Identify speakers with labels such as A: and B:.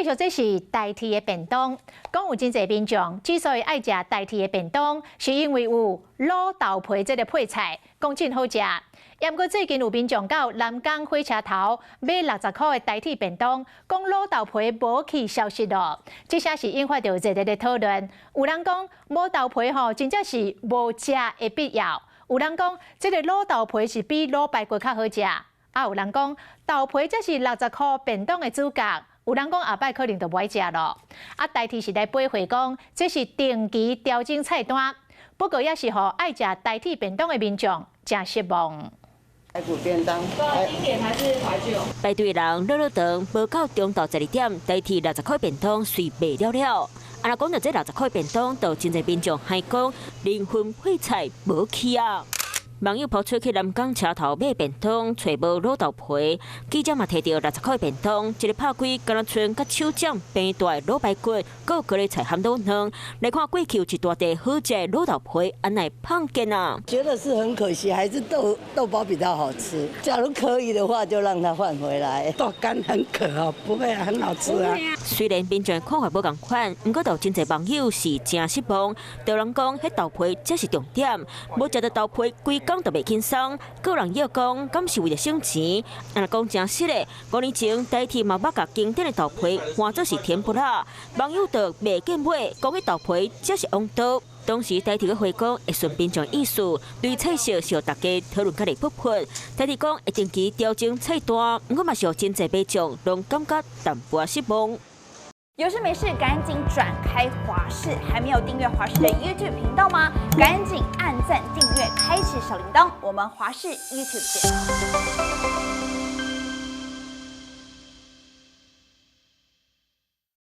A: 繼續這是台鐵的便當，講有真濟民眾之所以愛食台鐵的便當，是因為有滷豆皮這个配菜，講真好食。毋過最近有民眾到南港火車頭買60箍的台鐵便當，講滷豆皮無去消失囉，這下是引發著熱烈的討論。有人講無豆皮吼，真正是無食的必要；有人講這个滷豆皮是比滷排骨較好食。啊，有人講豆皮才是六十箍便當的主角。有人講後擺可能就無愛食囉。啊，台鐵是來回回講，這是定期調整菜單，不過也是予愛食台鐵便當的民眾誠失望。
B: 排骨便當，
C: 經典還是懷舊？
D: 排隊人落落長，無到中晝12點，台鐵六十箍便當隨賣了了。啊，若講著這六十箍便當，就真濟民眾還講靈魂配菜無去啊。網友拋出去南港車頭買便當，揣無滷豆皮，記者嘛提著六十箍便當，一个拍開，敢若賰佮手掌平大滷排骨，閣有高麗菜含滷卵。來看過去有一大塊好食的滷豆皮，按呢會胖見啊？
B: 覺得是很可惜，還是豆豆包比較好吃。假如可以的話，就讓它換回來。
E: 豆乾很渴哦，不會很好吃啊。
D: 雖然民眾看法無仝款，毋過都有真濟網友是誠失望。有人講，彼豆皮才是重點，無食著豆皮，規工都袂輕鬆。閣有人又講，敢是為著省錢？啊，若講誠實的，5年前台鐵嘛捌共經典的豆皮換做是甜不辣，網友就袂見買，講彼豆皮才是王道。當時台鐵的回講會順民眾意思，對菜色是予大家討論較熱撲撲。台鐵講會定期調整菜單，毋過嘛是予真濟民眾攏感覺淡薄仔失望。
F: 有事沒事趕緊轉開華視，還沒有訂閱華視的 YouTube 頻道嗎？趕緊按讚訂閱，開啟小鈴鐺。我們華視 YouTube 見。